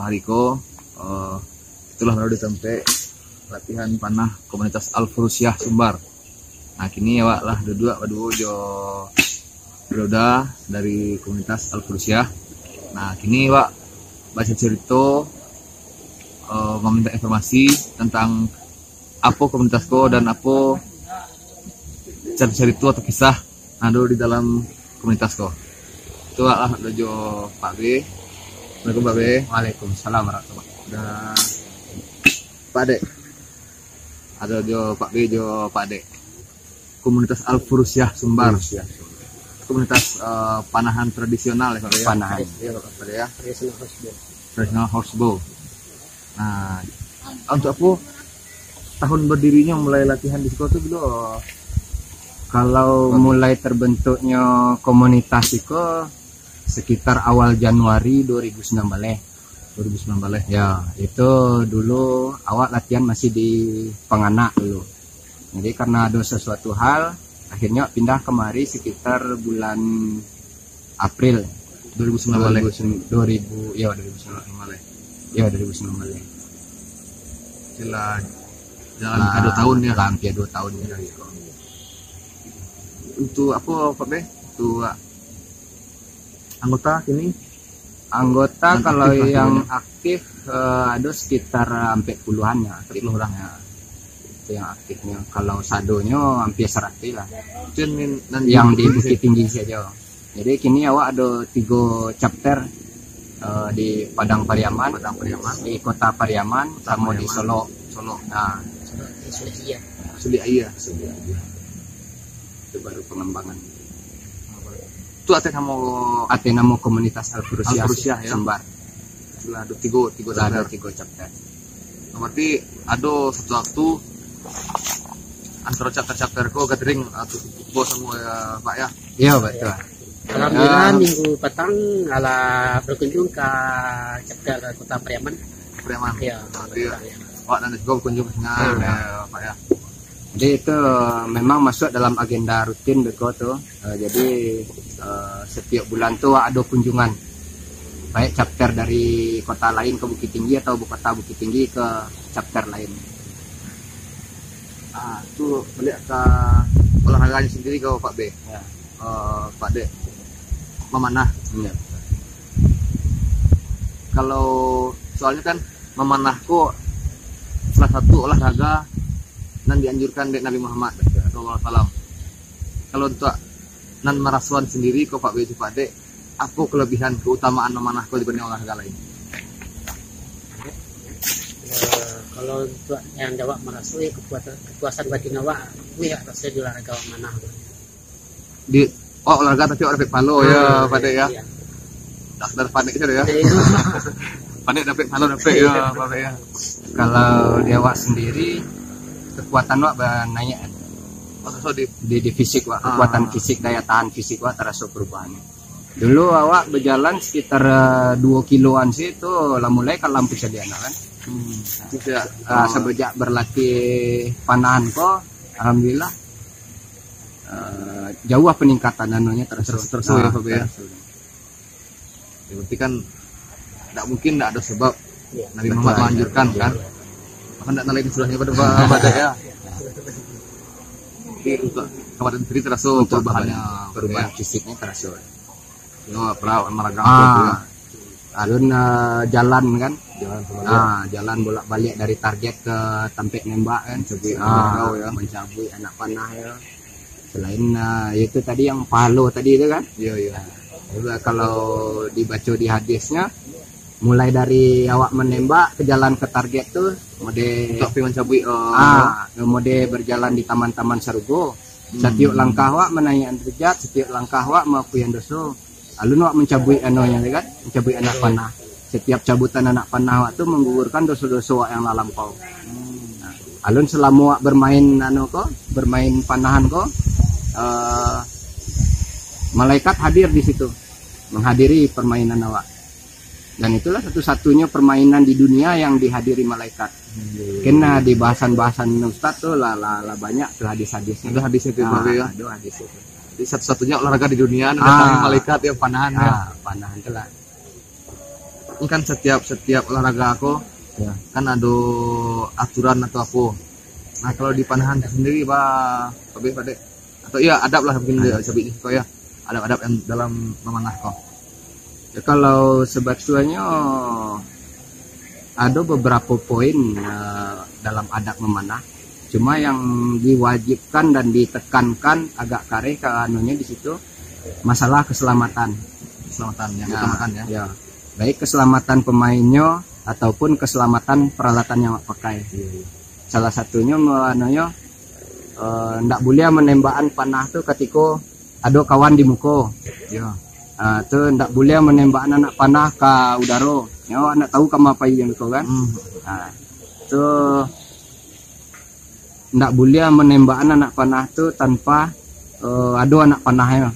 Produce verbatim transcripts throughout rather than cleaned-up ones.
Riko, eh, itulah baru di tampek latihan panah komunitas Al-Furusyah Sumbar. Nah, kini awak lah duduak baduo jo Broda dari komunitas Al-Furusyah. Nah, kini awak baca carito, eh, maminta informasi tentang apo komunitas ko dan apo carito-carito atau kisah nan ado di dalam komunitas ko. Tu lah, ado jo Pak B. Assalamualaikum, Pak B. Waalaikumsalam warahmatullahi wabarakatuh. Dan Pak Dek. Ado jo Pak B jo Pak Dek. Komunitas Al-Furusyah Sumbar. Furusyah. Komunitas, eh, panahan tradisional ya, Pak B, ya? Panahan. Iya, Pak B, ya. Tradisional horsebow. Tradisional horsebow. Nah, untuk apa tahun berdirinya mulai latihan di siko tu bilo? Kalau mulai terbentuknya komunitas iko sekitar awal Januari dua ribu sembilan belas. Dua ribu sembilan belas. Ya, itu dulu awak latihan masih di Panganak dulu. Jadi karena ada sesuatu hal, akhirnya pindah kemari sekitar bulan April. Dua ribu sembilan belas. Dua ribu, ya, dua ribu sembilan belas. Ya, dua ribu sembilan belas. Sila jalan lah, ka dua tahun ya. Lah, hampir dua tahun ya. Untuk apa, Pak B? Untuk anggota kini? Anggota yang kalau aktif lah, yang sebenarnya aktif, eh, ada sekitar, eh, empat puluhan ya, aktif. Empat puluh orang. Ya. Itu yang aktifnya. Kalau sadonyo hampir seratus lah. Itu yang, yang di Bukit Tinggi saja. Jadi kini awak ada tiga chapter, eh, di Padang Pariaman, Padang Pariaman, di Kota Pariaman, Kota sama di Pariaman, Solok. Solok. Nah, Sulik Aia. Sulik Aia. Sulik Aia. Itu baru pengembangan. Tu ateh namo, ateh namo komunitas Al-Furusyah, Al-Furusyah, ya? Sumbar. Sudah ada tiga, tiga chapter. Sudah ada tiga chapter. Berarti ada satu waktu antara chapter-chapter ko gathering atau kumpul sama ya, Pak, ya? Iya, betul. Alhamdulillah, ah, minggu patang alah berkunjung ka chapter Kota Pariaman. Pariaman. Iya. Berarti awak nan juga berkunjung ke sana, iya, ya, Pak, ya. Jadi itu memang masuk dalam agenda rutin beko tu. Eh, jadi, eh, setiap bulan tu ada kunjungan. Baik chapter dari kota lain ke Bukittinggi atau bu-, kota Bukittinggi ke chapter lain. Ah, tu balik ka olahraga sendiri ke Pak B? Ya. Eh, Pak Dek, memanah. Ya. Kalau soalnya kan memanah ko salah satu olahraga nan dianjurkan dek Nabi Muhammad sallallahu alaihi wasallam. Kalau untuk nan marasoan sendiri ko Pak B, Pak Dek, apo kelebihan, keutamaan memanah ko dibanding olahraga lain? Eh, kalau untuk yang awak maraso, ya, kepuasan, kepuasan batin awak, itu ya, rasanya di olahraga manah. Di, oh, olahraga tapi awak dapek pahalo, ya, ah, Pak Dek, ya? Iya. Dah, dah panik sajo, ya? Iya. Panik dapek pahalo, dapek, ya, Pak Dek, ya? Kalau di awak sendiri, kekuatan awak ba-, naik. Oh, so di, di, di fisik, Wak. Ah. Kekuatan fisik, daya tahan fisik, Wak, taraso perubahan. Dulu awak bajalan sekitar, eh, dua kiloan situ, lah mulai ka lampu sadiana kan. Hmm. Tidak. Ah, oh, semenjak berlatih panahan ko, alhamdulillah, eh, jauh peningkatan anunya taraso. Taraso, taraso, ya, ah, Pak, ya. Taraso. Ya, berarti kan ndak mungkin ndak ada sebab. Iya. Nabi Muhammad, betul, menganjurkan, iya, kan? Maka ndak nalain sudahnya pada ba-, pada ya. Jadi untuk kabupaten sendiri taraso untuk perubahannya, perubahan, ya, fisiknya taraso. Ya, perahu olahraga, ah, gitu ya. Alun, eh, jalan kan? Jalan sama dia. Ah, jalan bolak-balik dari target ke tampek nembak kan? Mencabuik, ah, perahu, ya. Mencabuik anak panah ya. Selain, eh, itu tadi yang pahalo tadi itu kan? Iya, iya. Nah, kalau dibaco di hadisnya, mulai dari awak menembak ke jalan ke target tu, mode untuk pi mencabuik, eh, ah, mode berjalan di taman-taman sarugo. Hmm. Satiok langkah awak manaiakan derajat, satiok langkah awak maapuian doso. Alun awak mancabuik anunya, kan? Mancabuik anak panah. Satiap cabutan anak panah awak tu manggugurkan doso-doso awak yang lah lampau. Nah, alun salamo awak bermain anu ko, bermain panahan ko, eh, malaikat hadir di situ, menghadiri permainan awak. Dan itulah satu-satunya permainan di dunia yang dihadiri malaikat. Hmm. Kena di bahasan-bahasan ustaz tu lah, lah, lah banyak tu hadis-hadisnya. Ada hadis itu, ah, Pak, ya? Ada hadis itu. Jadi satu-satunya olahraga di dunia, ah, datang malaikat ya, panahan ya. Ah, panahan tu lah. Ini kan setiap setiap olahraga ko, ya, kan ado aturan atau apo. Nah, kalau di panahan sendiri, ba, lebih pada atau, ya, adab lah mungkin. Adab. Sabik ko, ya, adab-adab yang dalam mamanah ko. Ya, kalau sebetulnya ada beberapa poin, eh, dalam adab memanah. Cuma yang diwajibkan dan ditekankan agak kareh ka anunya di situ, masalah keselamatan. Keselamatan yang, ya, utamakan, ya. Ya. Baik keselamatan pemainnyo ataupun keselamatan peralatan yang awak pakai. Iya, iya. Salah satunyo, anunya, eh, ndak buliah menembakan panah tu katiko ado kawan di muko. Ya. Ah, tu ndak buliah menembakan anak panah ka udaro. Nyo awak ndak tahu ka ma pai yang tu kan. Hmm. Ah, tu ndak buliah menembakan anak panah tu tanpa, eh, ado anak panahnyo.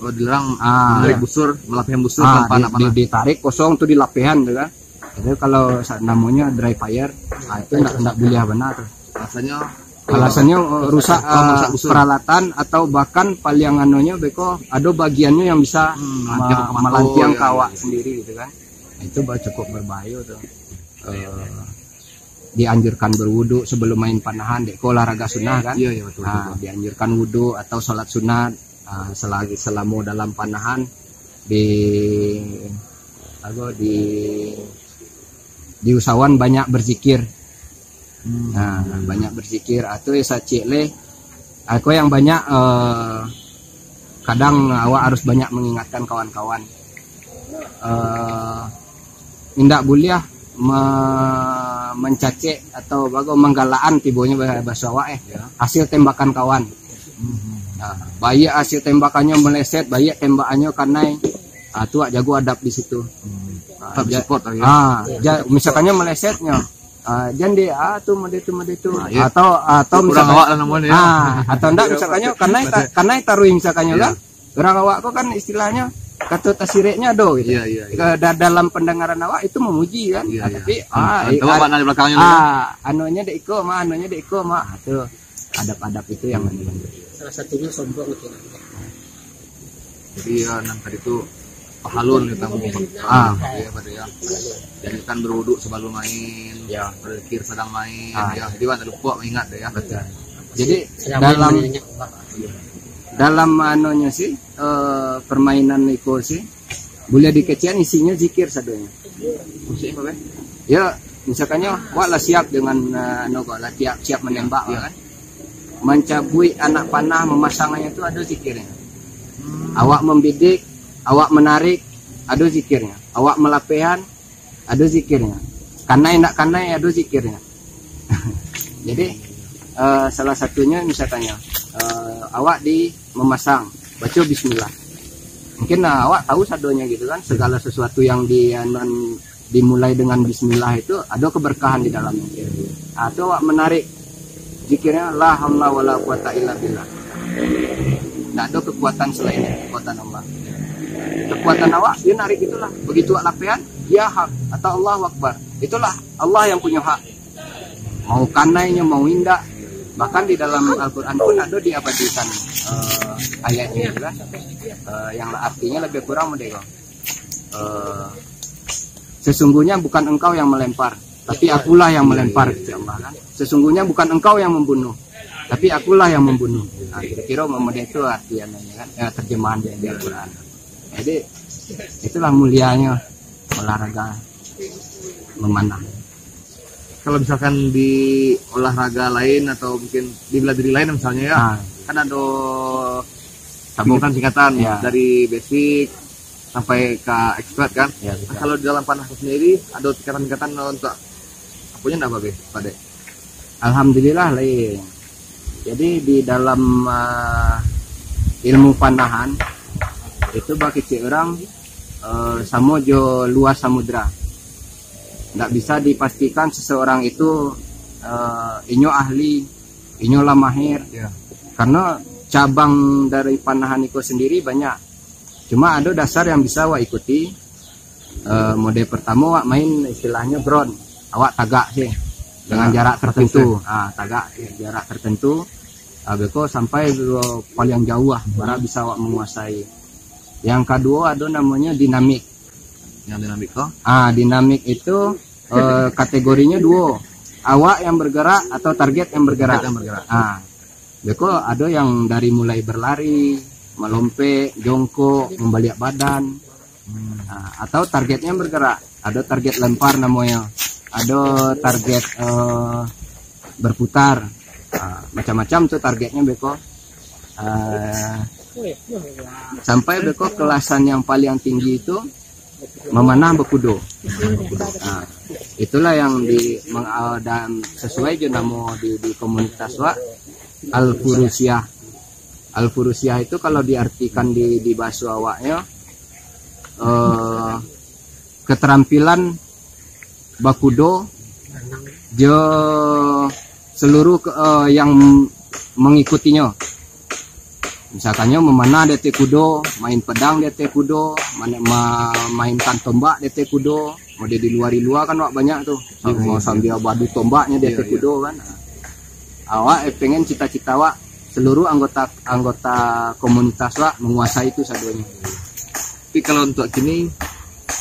Oh, dilarang. Ah. Menarik busur, malapehan busur, ah, tanpa di, anak di, panah. Ditarik kosong tu dilapehan tu kan. Jadi kalau sa-, namonyo dry fire, ah, itu ndak, ndak buliah bana tu. Alasannya, alasannya, eh, rusak, oh, eh, rusak busur. Peralatan atau bahkan paling anonyo beko ado bagiannyo yang bisa, hmm, ma-, melantiang ka awak, ya, sendiri gitu kan. Itu ba-, cukup berbahaya tu. Eh, dianjurkan berwudu sebelum main panahan, dek ko olahraga sunnah kan? Iya, iya, betul, ah, betul. Dianjurkan wudu atau salat sunat, ah, selagi, selamo dalam panahan di, ago, di, diusahakan banyak berzikir. Hmm. Nah, banyak berzikir. Atau ya sacik leh. Aku yang banyak, eh, kadang awak harus banyak mengingatkan kawan-kawan. Eh, indak buliah me-, mencacek atau bago manggalaan tibonya ba-, baso awak, eh. Ya. Hasil tembakan kawan. Hmm. Nah, baiak hasil tembakannyo meleset, baiak tembakannyo kanai. Ah, tu awak jago adab di situ. Hmm. Ah, tetap ja-, support lah, ya. Ah, ja-, misalkannyo melesetnyo. Ah, jan di, ah, tu mode tu, mode tu. Ah, iya. Atau, atau kurang misalkan awak lah namonyo, ya. Ah, atau ndak, misalkannyo kanai ta-, kanai taruih misalkannyo, iya, kan. Urang awak ko kan istilahnyo kato tasireknyo ado gitu. Iya, iya, iya. Ke da-, dalam pendengaran awak itu memuji kan. Iya, ah, iya. Tapi, ah, ah, i-, tahu an-, makna di belakangnya, ah, kan? Anunya dek iko mah, anunya dek iko mah. Ah, tu adab-adab itu yang penting. Salah satunya sombong gitu. Jadi, ya, nan tadi tu pahalun kita ngomong. Ah. Ya, pada ya. Jadi kan berwuduk sebelum main, ya, berzikir sedang main, ah, ya. Jadi, wah, lupa mengingat deh, ya. Betul. Jadi, sedang dalam main, main, main. Dalam anunya sih, eh, permainan iko sih, boleh dikecekan isinya zikir sadonyo. Maksudnya apa, Bang? Ya, misalkannya, wak lah siap dengan, eh, anu, kok lah siap, siap menembak, ya, kan? Mancabuik anak panah, memasangannya tu ada zikirnya. Hmm. Awak membidik, awak menarik, ada zikirnya. Awak melapehan, ada zikirnya. Kanai ndak kanai, ada zikirnya. Jadi, eh, salah satunya misalkannya, eh, awak di memasang, baca bismillah. Mungkin, nah, awak tahu sadonyo gitu kan, segala sesuatu yang di, anuan, dimulai dengan bismillah itu ada keberkahan di dalamnya. Atau awak menarik zikirnya, la haula wala quwata illa billah. Ndak ada kekuatan selain kekuatan Allah. Kekuatan awak, dia narik itulah. Begitu awak lapehan, dia hak atau Allahu Akbar. Itulah Allah yang punya hak. Mau kanainyo, mau indak. Bahkan di dalam Al-Quran pun ada diabadikan, eh, ayatnya itu kan. Eh, yang artinya lebih kurang model, eh, sesungguhnya bukan engkau yang melempar, tapi akulah yang melempar, kata Allah kan. Sesungguhnya bukan engkau yang membunuh, tapi akulah yang membunuh. Nah, kira-kira model itu artiannya kan, ya, terjemahan di, di Al-Quran. Jadi, itulah mulianya olahraga memanah. Kalau misalkan di olahraga lain atau mungkin di bela diri lain misalnya ya, ah, kan ada tingkatan-tingkatan, ya, dari basic sampai ke expert kan. Ya, betul. Nah, kalau di dalam panah sendiri ada tingkatan-tingkatan untuk apanya ndak, Pak, Pak Dek? Alhamdulillah, lain. Jadi, di dalam, ah, ilmu panahan, itu bakecek urang, eh, samo jo luas samudra. Ndak bisa dipastikan seseorang itu, eh, inyo ahli, inyo lah mahir. Ya. Karena cabang dari panahan iko sendiri banyak. Cuma ada dasar yang bisa awak ikuti. Eh, mode pertamo awak main istilahnyo ground. Awak tagak sih. Dengan jarak tertentu. Jarak tertentu. Ah, tagak jarak tertentu. Ah, beko sampai, eh, paling jauh lah, baru bisa awak menguasai. Yang kedua ada namanya dinamik. Yang dinamik ko? Ah, dinamik itu, eh, kategorinya duo. Awak yang bergerak atau target yang bergerak? Target yang bergerak. Ah, beko ado yang dari mulai berlari, melompek, jongkok, membaliak badan. Hmm. Ah, atau targetnya bergerak. Ado target lempar namonyo. Ado target, eh, berputar. Ah, macam-macam tu targetnya beko. Ah, sampai beko kelasan yang paling tinggi itu memanah bekudo. Ah, itulah yang di meng-, ah, dan sesuai jo namo di, di komunitas wak, Al-Furusiah. Al-Furusiah itu kalau diartikan di, di bahaso awaknyo, eh, keterampilan bakudo jo seluruh ke, eh, yang mengikutinyo. Misalkannyo memanah di ateh kudo, main pedang di ateh kudo, mane-, ma-, mainkan tombak di ateh kudo. Model di lua-lua kan wak banyak tu. Di, oh, iya, sambia badu tombaknyo di ateh kudo kan. Awak, eh, pengen cita-cita awak seluruh anggota, anggota komunitas wak menguasai itu sadonyo. Tapi kalau untuk kini,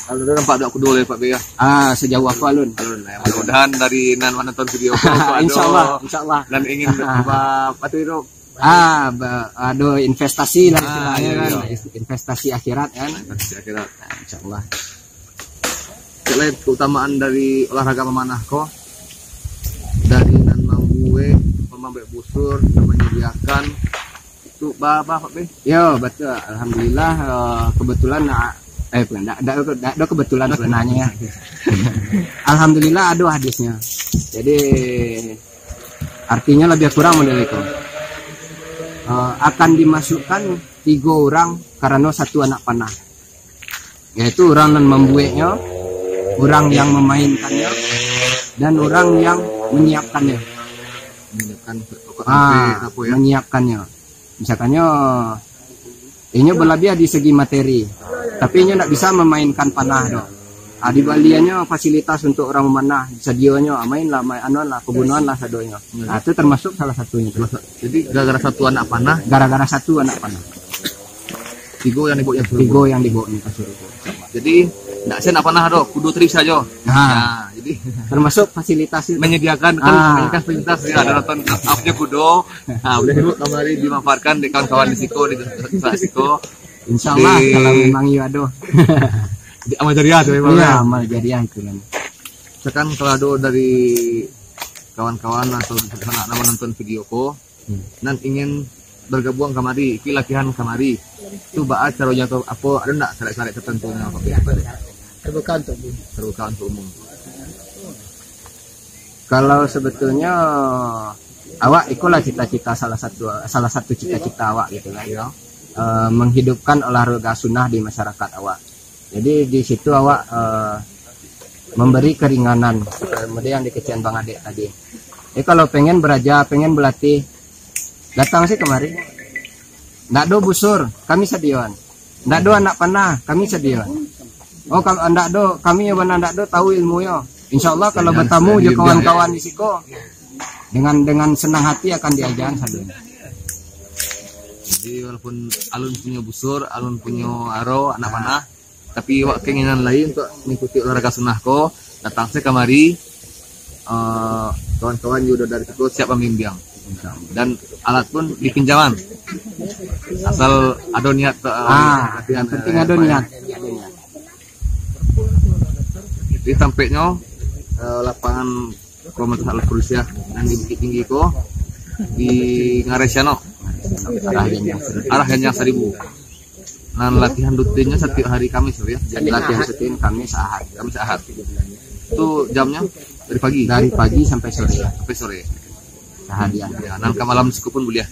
kalau dah nampak dak kudo leh, Pak Bey, ya? Ah, sejauh apa, alun? Alun, ya. Mudah-mudahan dari nan manonton video ko, Ah, ado insyaallah, insyaallah. Nan ingin ba-, apa tu, Ah, ba-, ado investasi lah, ah, istilahnya, iya, kan. Iya. Investasi akhirat, kan. Investasi akhirat. Nah, insyaallah. Cek lai keutamaan dari olahraga memanah ko, dari nan mambuek, mambuek busur, manyadiakan, tu ba-, ba-, Pak Bey? Yo, betul. Alhamdulillah, eh, kebetulan, ah, eh, bukan, dak, dak, dak, dak kebetulan sebenarnya, ya. Alhamdulillah, ado hadisnya. Jadi, artinya lebih kurang model itu. Eh, akan dimasukkan tigo urang karano satu anak panah. Yaitu urang nan mambueknyo, urang yang memainkannya, dan urang yang menyiapkannya. Menyiapkan, ah, apa ya? Menyiapkannya. Misalkannyo, inyo balabiah di segi materi, tapi inyo ndak bisa mamainkan panah doh. Ah, dibaliannyo fasilitas untuk urang mamanah, sadionyo, ah, main lah, main, anuan lah, pagunoan lah sadonyo. Hmm. Ah, itu termasuk salah satunyo tu. Jadi, gara-gara satu anak panah? Gara-gara satu anak panah. Tigo yang dibawa yang Tigo yang dibawa yang Pasuruan. Jadi, ndak se anak panah doh, kudo tadi sajo. Nah. Nah, jadi termasuk fasilitas itu. Menyediakan, kan, ah, menyediakan fasilitas, ya, ada nonton up-nya kudo. Nah, boleh dulu kamari dimanfaatkan di kawan-kawan di siko, di siko. Insyaallah, di kalau memang iyo ado. Di amal jariah tu memang, iya, ya. Amal jariah itu kan. Misalkan kalau ado dari kawan-kawan atau anak nan manonton video ko, Hmm. nan ingin bergabung kamari, pi latihan kamari, tu baa caronyo atau apo, ado ndak syarat-syarat tertentunyo? Terbuka untuk umum. Terbuka untuk umum. Kalau sebetulnyo awak ikolah cita-cita salah satu, salah satu cita-cita awak gitu kan, yo. Eh, menghidupkan olahraga sunnah di masyarakat awak. Jadi di situ awak, eh, memberi keringanan, eh, model yang dikecekan Bang Adek tadi. Jadi kalau pengen beraja, pengen berlatih, datang se kamari. Ndak ado busur, kami sadioan. Ndak ado anak panah, kami sadioan. Oh, kalau ndak ado, kami yo bana ndak ado tahu ilmunyo. Insyaallah kalau bertamu jo kawan-kawan di siko, dengan, dengan senang hati akan diajakan sadonyo. Jadi walaupun alun punyo busur, alun punyo aro, anak panah, tapi awak keinginan lain untuk mengikuti olahraga sunnah ko, datang se kamari, eh, kawan-kawan juga dari situ siap membimbing. Dan alat pun dipinjaman. Asal ado niat, eh, ah, latihan, yang penting eh, ado niat. Di tampeknyo, eh, lapangan Komunitas Al-Furusiah nan di Bukittinggi ko, di Ngarai Sianok. Arah Janjang Seribu. Arah Janjang Seribu. Nan latihan rutinnyo satiok hari Kamis, yo? Latihan rutin Kamis, Ahad. Kamis, Ahad. Tu jamnyo dari pagi? Dari pagi sampai sore. Sampai sore. Saharian. Ya, nan ka malam siko pun buliah.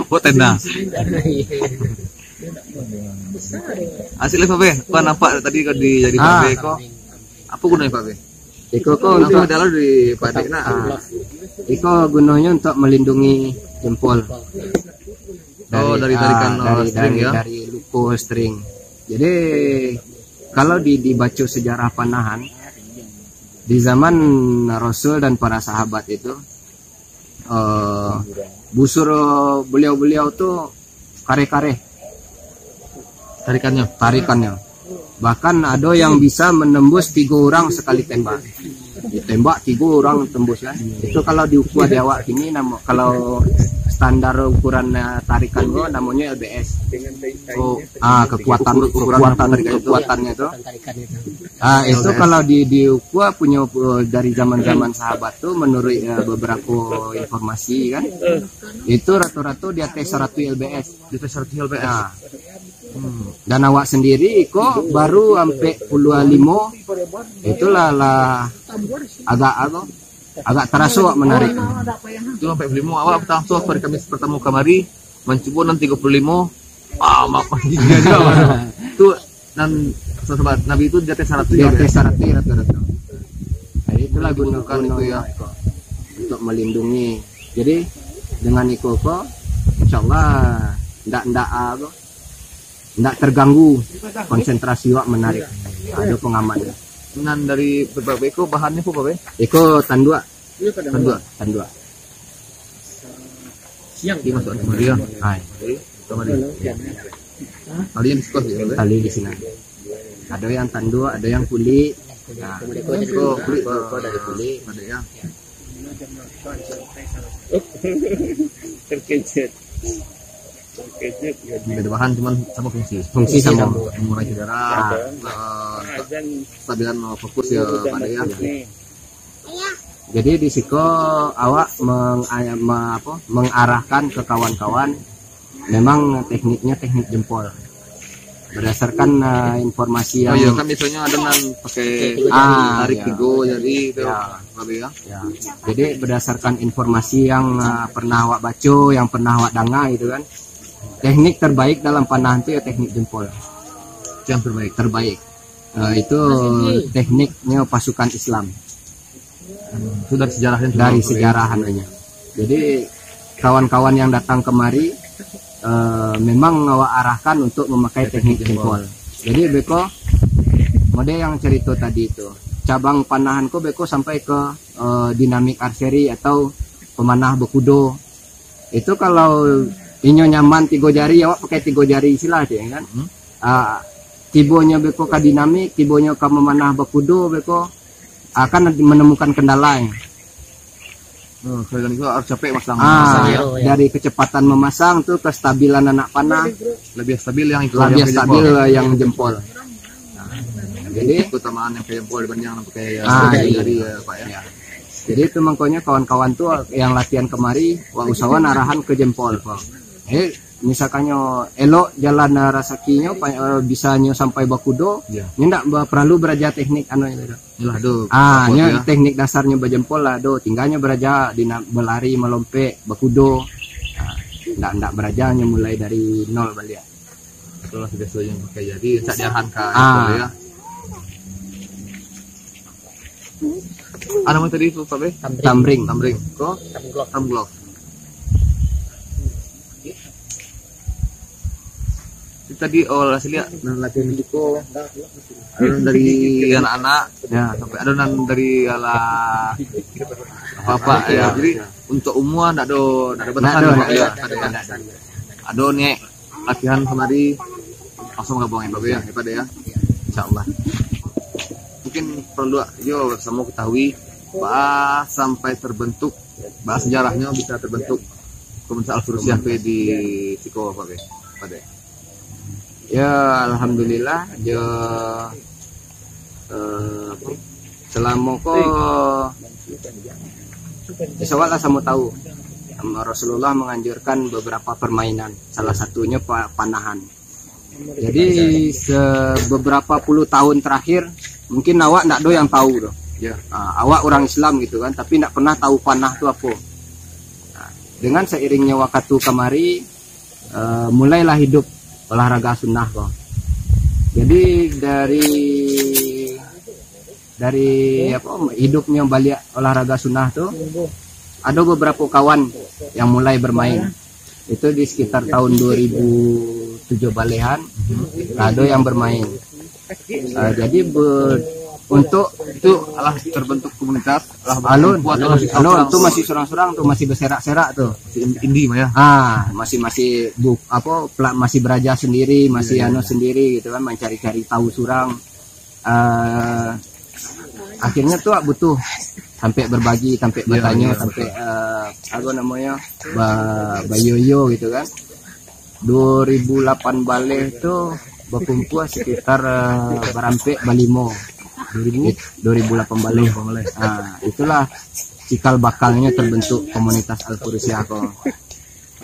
Buat tenda. Asik lah, Pak Bey. Apa nampak tadi ko di, jadi, ah, Pak Bey ko? Apa gunonyo, Pak Bey? Iko ko untuk, ada di Pak Dek nak. Ah. Iko gunonyo untuk melindungi jempol. Oh, dari, dari tarikan, ah, dari, string, dari, ya? Dari luko string. Jadi, kalau di, dibaco sejarah panahan, di zaman Rasul dan para sahabat itu, eh, busur beliau-beliau tu kareh-kareh. Tarikannyo? Tarikannyo. Bahkan ado yang bisa menembus tigo urang sekali tembak. Ditembak tigo urang tembus kan. Itu kalau diukua di awak kini, namo, kalau standar ukuran, eh, tarikan ko namonyo L B S. Oh, ah, kekuatan, ukuran kekuatan tarikan itu. Kekuatannya itu. Ah, itu kalau di diukua punyo, eh, dari zaman-zaman sahabat tu, menurut, eh, beberapa informasi kan, itu rata-rata di atas seratus L B S. Di atas seratus L B S. Nah, dan awak sendiri iko baru ampek puluah limo, itulah lah agak apa? Agak taraso awak manarik. Itu ampek puluah limo, awak pertama tu hari Kamis pertama kamari, mancubo nan tigo puluah limo, ah, mak, gigi aja. Tu nan sahabat Nabi tu di atas seratus. Di atas seratus rata-rata. Jadi itulah guna-guna itu ya, untuk melindungi. Jadi dengan iko ko, insyaallah ndak, ndak apa, ndak terganggu konsentrasi awak manarik. Ado pengaman. Nan dari beberapa iko bahannya apa, Pak? Iko tanduak. Tanduak. Tanduak. Siang. Ini masuk kamari ya. Hai. Kamari. Tali yang di sini. Tali di sini. Ada yang tanduak, ada yang kulit. Nah, itu kulit, dari kulit. Ada ya. Terkejut. Terkejut. Beda bahan, cuman sama fungsi. Fungsi sama. Mengurangi darah, eh, stabilan fokus ya, Pak ya. Jadi di siko awak meng-, me-, apa, mengarahkan ke kawan-kawan, memang tekniknya teknik jempol. Berdasarkan, eh, informasi yang... Oh iya, kan biasanya ada nan pakai tarik tigo jari itu, ya. Ya. Jadi berdasarkan informasi yang, eh, pernah awak baco, yang pernah awak dengar gitu kan, teknik terbaik dalam panahan tu ya teknik jempol. Yang terbaik. Terbaik. Eh, itu tekniknya pasukan Islam. Itu dari sejarahnya. Dari sejarah anunya. Jadi kawan-kawan yang datang kemari, eh, memang awak arahkan untuk memakai teknik jempol. Jadi beko, model yang cerita tadi itu, cabang panahan ko beko sampai ke, eh, dinamik archery atau pemanah bekudo. Itu kalau inyo nyaman tigo jari, awak pakai tigo jari istilah tu ya kan. Ah, tibonyo beko ka dinamik, tibonyo ka memanah bekudo beko, akan menemukan kendala. Hmm, kalau itu harus capek masang. Ah, dari kecepatan memasang tu, kestabilan anak panah. Lebih stabil yang itu, lebih stabil yang jempol. Nah, jadi keutamaan yang pakai jempol dibanding yang pakai, eh, jari ya, Pak ya. Jadi itu makanya kawan-kawan tu yang latihan kemari, wak usahawan arahan ke jempol. Eh, misalkannya elok jalan, eh, rasakinyo, pa-, eh, bisanyo sampai bakudo, nyo ndak ba-, perlu beraja teknik anu itu. Yalah, do. Ah, nyo teknik dasarnyo bajempol lah, do. Tinggalnyo beraja di na-, belari, melompek, bakudo. Ah, ndak, ndak beraja, nyo mulai dari nol baliak. Itulah biasanya pakai jari, tak diarahan ka itu ya. Ada nama tadi tu, Pak Be? Tamring. Tamring. Ko? Tamglok. Tamglok. Itu tadi, oh, lah siliak. Nah, latihan buko. Ada nan dari anak-anak, ya, sampai ada nan dari ala bapak, ya. Jadi untuk umur ndak ada, ndak ada batasan, ndak ada, ya. Ndak ada, ndak ada. Ado niat latihan kamari, langsung gabung ya, Pak Be, ya, Pak De, ya. Insyaallah. Mungkin perlu yo samo ketahui, baa sampai terbentuk, baa sejarahnyo bisa terbentuk Komunitas Al-Furusiah tu di siko, Pak Be, Pak De. Ya, alhamdulillah, yo, eh, apo, selamo ko, insya Allah lah samo tahu, em, Rasulullah menganjurkan beberapa permainan, salah satunyo pa-, panahan. Jadi, se-, beberapa puluh tahun terakhir, mungkin awak ndak do yang tahu doh. Ya. Ah, awak orang Islam gitu kan, tapi ndak pernah tahu panah tu apo. Nah, dengan seiringnya waktu kamari, eh, mulailah hidup olahraga sunnah ko. Jadi dari, dari apa, hidupnya baliak olahraga sunnah tu, ada beberapa kawan yang mulai bermain. Itu di sekitar tahun dua ribu tujuh balehan, ada yang bermain. Eh, jadi be-, Untuk itu alah terbentuk komunitas, alah alun, alun, alun, tu masih surang-surang tu, masih berserak-serak tu. Masih indie mah ya. Ah, masih, masih bu-, apa, pela-, masih beraja sendiri, masih anu sendiri gitu kan, mencari-cari tahu surang. Eh, akhirnya tu butuh sampai berbagi, sampai bertanya, sampai, eh, apa namanya, ba-, bayoyo gitu kan. Dua ribu lapan baleh tu bakumpul sekitar, eh, barampek balimo. Dua ribu? Dua ribu lapan baleh. Ah, itulah cikal bakalnya terbentuk komunitas Al-Furusiah ko.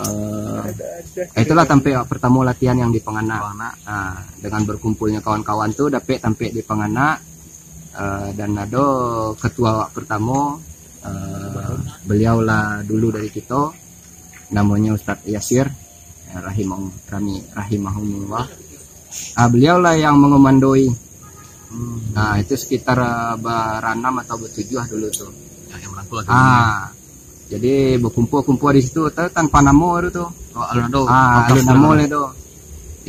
Eh, itulah tampek pertamo latihan yang di Panganak. Ah, dengan berkumpulnya kawan-kawan tu dapek tampek di Panganak. Eh, dan ado ketua awak pertamo, eh, beliau lah dulu dari kito, namonyo Ustaz Yasir, eh, rahimahum-, rami-, rahimahumullah. Ah, beliau lah yang mengomandoi. Nah, itu sekitar, eh, baranam atau batujuah dulu tu. Yang, yang merangkul lah. Ah, jadi bakumpul-kumpul di situ, ta-, tanpa namo tu. Oh, alun ado. Ah, alun namo lah tu.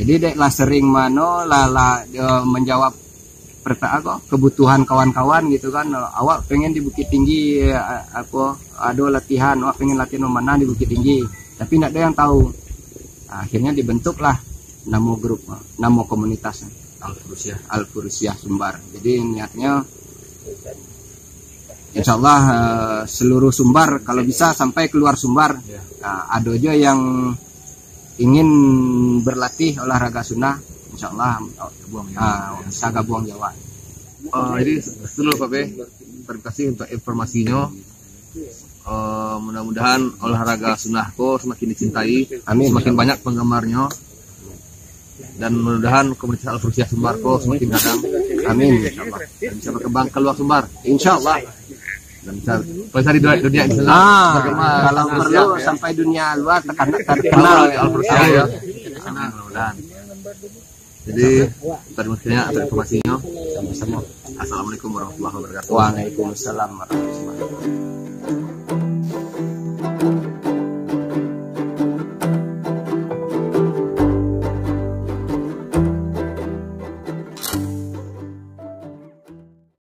Jadi dek lah sering mano lah, lah, eh, menjawab perta-, apa, kebutuhan kawan-kawan gitu kan. Awak pengen di Bukittinggi, eh, apa, ado latihan, awak pengen latihan memanah di Bukittinggi. Tapi ndak ada yang tahu. Akhirnya dibentuklah namo grup, namo komunitas Al-Furusiah. Al-Furusiah Sumbar. Jadi niatnya insya Allah, eh, seluruh Sumbar, kalau bisa sampai keluar Sumbar. Ya. Nah, ado jo yang ingin berlatih olahraga sunnah, insya Allah, gabung ya. Ah, bisa gabung jo awak. Eh, jadi, dulu, Pak Be, terima kasih untuk informasinya. Eh, mudah-mudahan olahraga sunnah ko semakin dicintai, amin, semakin banyak penggemarnya, dan mudah-mudahan komunitas Al-Furusiah Sumbar ko semakin gadang. Amin. Insya Allah. Dan bisa berkembang ke luar Sumbar. Insya Allah. Dan bisa, kalau bisa di dunia, dunia bisa. Ah, berkembang. Kalau perlu sampai dunia luar terkenal, terkenal Al-Furusiah ya. Mudah-mudahan. Jadi, terima kasih banyak atas informasinya. Sama-sama. Assalamualaikum warahmatullahi wabarakatuh. Waalaikumsalam warahmatullahi wabarakatuh.